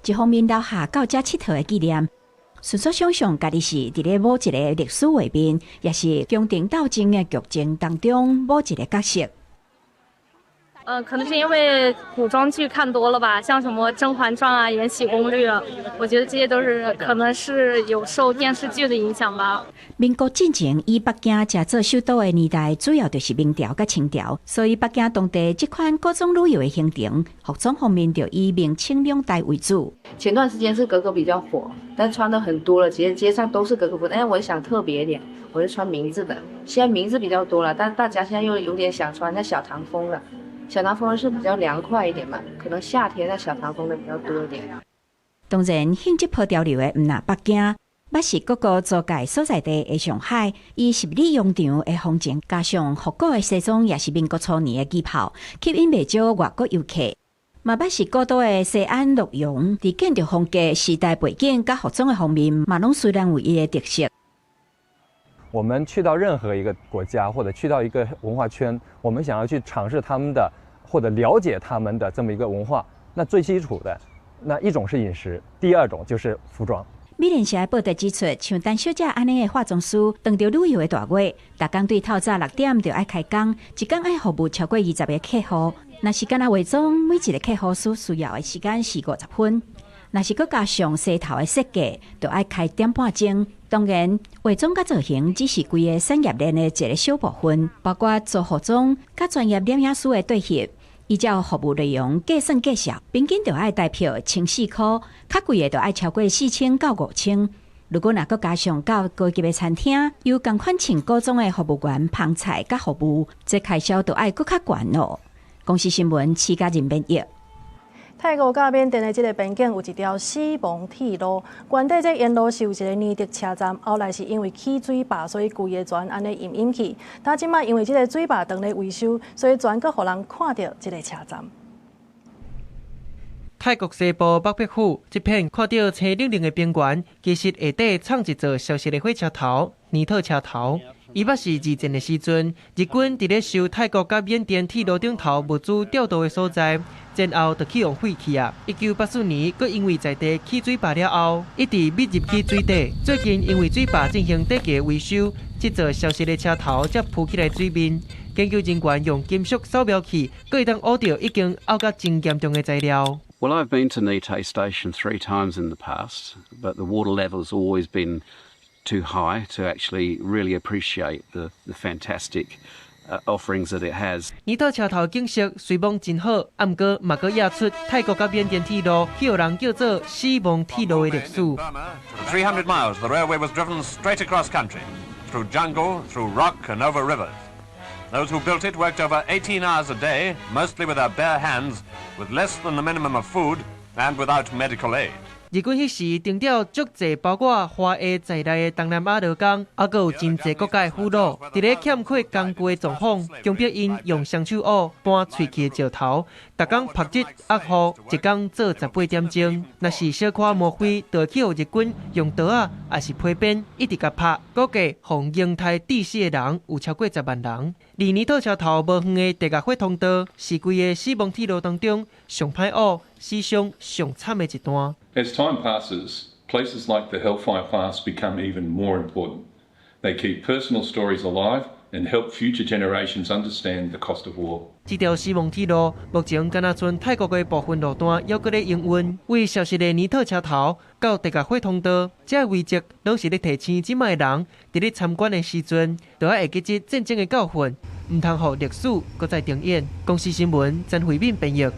一方面留下到遮𨑨迌的紀念，順紲想像家己是佇咧某一个歷史畫面，抑是宮廷鬥爭的劇情當中某一个角色。可能是因為古裝劇看多了吧，像什麼《甄嬛傳》啊、《延禧攻略》，我覺得這些都是可能是有受電視劇的影響吧。民國進前以北京正做首都的年代，主要就是明朝佮清朝，所以北京當地這款古裝旅遊的行程，服裝方面就以明清兩代為主。前段時間是格格比較火，但穿的很多了，其實街上都是格格服。但我想特別一點，我就穿明字的。現在明字比較多了，但大家現在又有點想穿那小唐風了。小唐風是比較涼快一點嘛，可能夏天那小唐風的比較多一點。當然，興這波潮流的毋但北京，捌是各國租界所在地的上海，伊十里洋場的風情，加上復古的西裝，也是民國初年的旗袍，吸引袂少外國遊客。嘛捌是古都的西安洛陽，佇建築風格、時代背景佮服裝的方面，嘛攏雖然有伊的特色。我們去到任何一個國家，或者去到一個文化圈，我們想要去嘗試他們的，或者了解他們的這麼一個文化，那最基礎的，那一種是飲食，第二種就是服裝。美聯社的報道指出，像陳小姐按呢的化妝師，當著旅遊的大月，逐工對透早6點就愛開工，一工愛服務超過20個客戶。若是干焦化妝，每一個客戶所需要的時間是50分。若是閣加上洗頭的設計，就愛開點半鐘。當然，化妝佮造型只是規个產業鏈的一個小部分，包括做服裝佮專業攝影師的對合。依照服務內容計算價數，平均就愛台票1400塊，較貴的就愛超過4000到5000。如果若閣加上較高級的餐廳，有仝款穿古裝的服務員捧菜佮服務，這開銷就愛閣較懸囉。公視新聞，徐家仁編譯。泰國佮緬甸的這个邊境有一條死亡鐵路，原底這沿路是有一個尼特車站，後來是因為起水壩，所以規个船按呢淹淹去。但這擺因為這个水壩當咧維修，所以船閣予人看著這个車站。泰國西部北碧府這片看著青冷冷的平原，其實下底藏一座消失的火車頭——尼特車頭。伊捌是二戰的時陣，日軍佇咧修泰國佮緬甸鐵路頂頭物資調度的所在，戰後就去予廢棄啊。1984年，閣因為在地起水壩了後，一直沒入去水底。最近因為水壩進行地基維修，這座消失的車頭才浮起來水面。研究人員用金屬掃描器，閣會當挖著已經漚甲真嚴重的材料。 Well, I've been to Nite Station three times in the past, but the water level has always been too high to actually really appreciate the fantastic offerings that it has. 尼特車頭景色雖罔真好，毋過嘛閣掖出泰國佮緬甸鐵路，予人叫做死亡鐵路的歷史。 300 miles, the railway was driven straight across country, through jungle, through rock and over rivers. Those who built it worked over 18 hours a day, mostly with their bare hands, with less than the minimum of food and without medical aid. 日軍彼時徵調足濟包括華裔在內的東南亞勞工，猶閣有真濟國家的俘虜，佇咧欠缺工具的狀況，強迫𪜶用雙手挖搬碎去的石頭，逐工曝日壓雨，一工做18點鐘。若是小可磨灰，就會去予日軍用刀仔，抑是皮鞭一直共拍。估計予刑刣致死的人有超過10萬人。離尼特車頭無遠的地下火通道，是規個死亡鐵路當中上歹挖、死傷上慘的一段。 As time passes, places like the Hellfire Pass become even more important. They keep personal stories alive and help future generations understand the cost of war. 這條死亡鐵路目前敢若賰泰國的部分路段猶閣咧營運，為消失的尼特車頭到地下火通道，這個遺跡攏是咧提醒這擺的人，佇咧參觀的時陣，著愛會記這戰爭的教訓，毋通予歷史閣再重演。公視新聞曾慧敏編譯。啊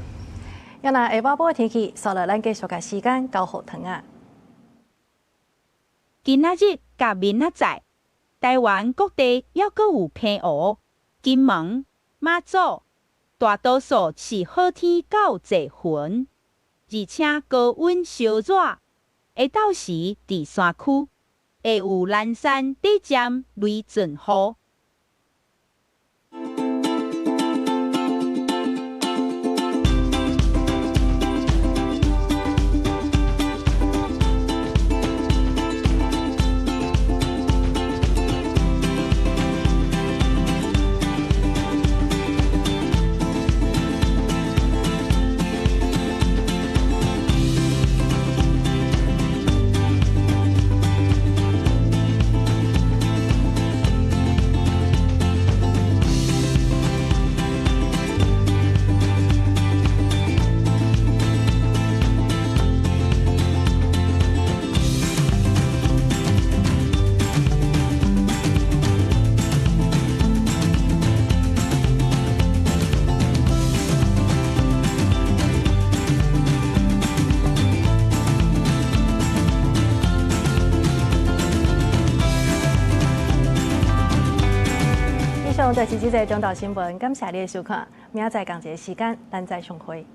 若下晝的天氣，紲落咱繼續共時間交予糖仔。今仔日佮明仔載，台灣各地猶閣有澎湖、金門、馬祖，大多數是好天到濟雲，而且高溫燒熱。下晝時佇山區會有南山短暫雷陣雨。以上就是這節中晝新聞，感謝你的收看，明仔載仝一个時間，咱再相會。